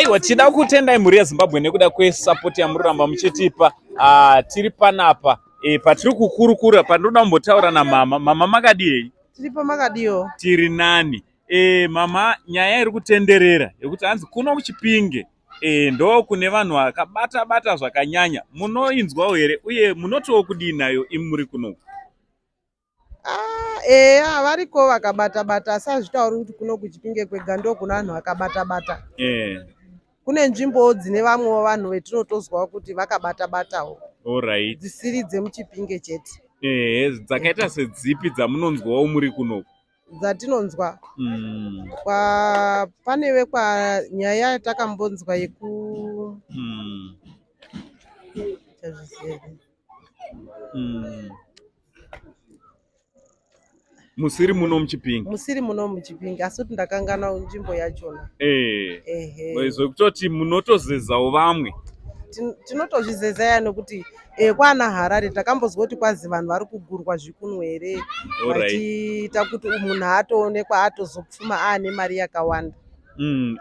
Aiwa, tida kutendai mhuri yeZimbabwe nekuda kwesapoti yamuroramba muchitipa. Tiri panapa patiri kukurukura, pandinoda kumbotaura namama. Mama, makadii? Tiripo, makadiyo? Tiri nani. Mama, nyaya iri kutenderera yekuti hanzi kuno kuChipinge ndo kune vanhu vakabata bata zvakanyanya, munoinzwawo here uye munotiwo kudii nayo imi muri kunoku? Ah, eya, variko vakabata bata, asi hazvitauri kuti kuno kuChipinge kwega ndo kuna vanhu vakabata bata. Kune nzvimbowo dzine vamwewo vanhu vetinotozwawo kuti vakabata batawo, dzisiri dzemuChipinge chete. Dzakaita sedzipi dzamunonzwawo muri kunoku? Dzatinonzwa, pane vekwa nyaya yatakambonzwa yeku chazviziva here? Musiri muno muChipinge? Musiri muno muChipinge, asi kuti ndakanganwa nzvimbo yachona. Ehe. Zvekutoti munotozezawo vamwe? Tinotozvizeza ya, nekuti kwana Harare takambozwa kuti kwazi vanhu vari kugurwa zvikunwe here, vachiita kuti munhu atoonekwa atozopfuma aane mari yakawanda.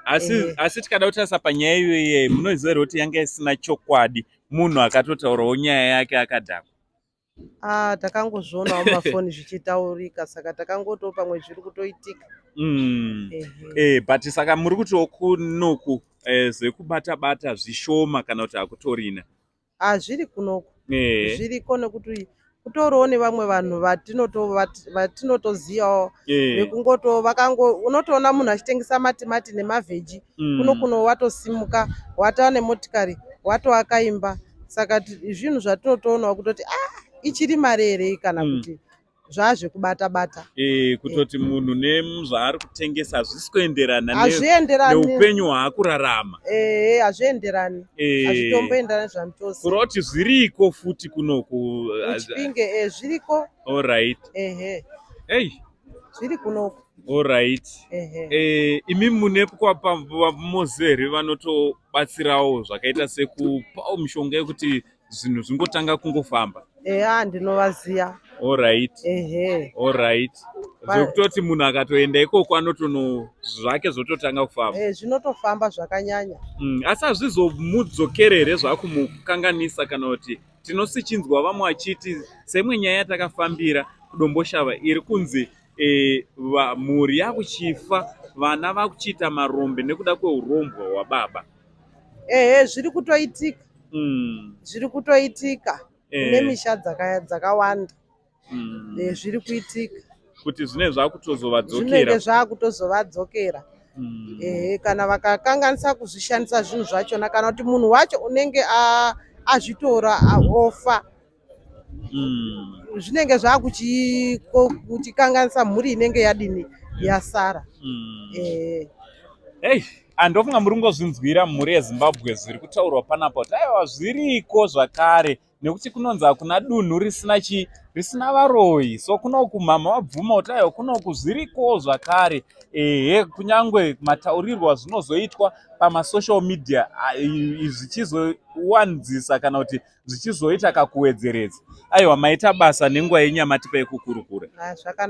Asi asi tikada kutarisa panyaya iyoyo, munoziva here kuti yanga isina chokwadi, munhu akatotaurawo nyaya yake akadhakwa? Ah, takangozvionawo mumafoni zvichitaurika, saka takangotiwo pamwe zviri kutoitika. Ehe. But saka muri kutiwo kunoku zvekubata bata zvishoma kana kuti hakutorina? Ah, zviri kunoku. Zviriko, nekuti kutoriwo nevamwe vanhu vatinotozivawo vekungoto vakango unotoona munhu achitengesa matimati nemavheji, kuno kuno watosimuka, watova nemotikari, watoaka imba. Saka zvinhu zvatinotoonawo kutoti, ah, ichiri mari here kana kuti zvazvekubata bata. Kutoti munhu nezvaari kutengesa hazvisi kuenderana Hazvienderani. neupenyu hwaakurarama. Ehe, hazvienderani. Hazvitomboenderani zvamutose. Kureva kuti zviriko futi kunoku? KuChipinge, zviriko. Ehe. Ei. Zviri kunoku. Ehe. Imi mune kwapamoziva here vanotobatsirawo zvakaita sekupawo mishonga yekuti zvinhu zvingotanga kungofamba? Eya, ndinovaziya. Ehe. Alright, zvekutoti munhu akatoenda ikoko anotono zvake zvototanga kufamba? Zvinotofamba zvakanyanya. Asi hazvizomudzokere here zvakumukanganisa, kana kuti tinosichinzwa vamwe vachiti, seimwe nyaya yatakafambira kuDomboshava iri kunzi mhuri yakuchifa, vana vakuchiita marombe nekuda kweurombwa hwababa? Ehe, zviri kutoitika. Zviri kutoitika kune misha dzakawanda. Zviri kuitika. Kuti zvinenge zvakutozovadzokera? Zvinenge zvakutozovadzokera. Ehe, kana vakakanganisa kuzvishandisa zvinhu zvachona, kana kuti munhu wacho unenge azvitora ofa, zvinenge zvakuchikanganisa mhuri inenge yadini, yasara. Ehe. Ei, andofunga muri kungozvinzwira, mhuri yeZimbabwe, zviri kutaurwa panapa kuti aiwa, zviriko zvakare, nekuti kunonzi hakuna dunhu risina chi risina varoyi. So kunoku mama vabvuma kuti aiwa, kunoku zvirikowo zvakare. Ehe, kunyangwe mataurirwo azvinozoitwa pamasocial media zvichizowanzisa kana kuti zvichizoita kakuwedzeredza. Aiwa, maita basa nenguva yenyama tipa yekukurukura. Ah, zvakanaka.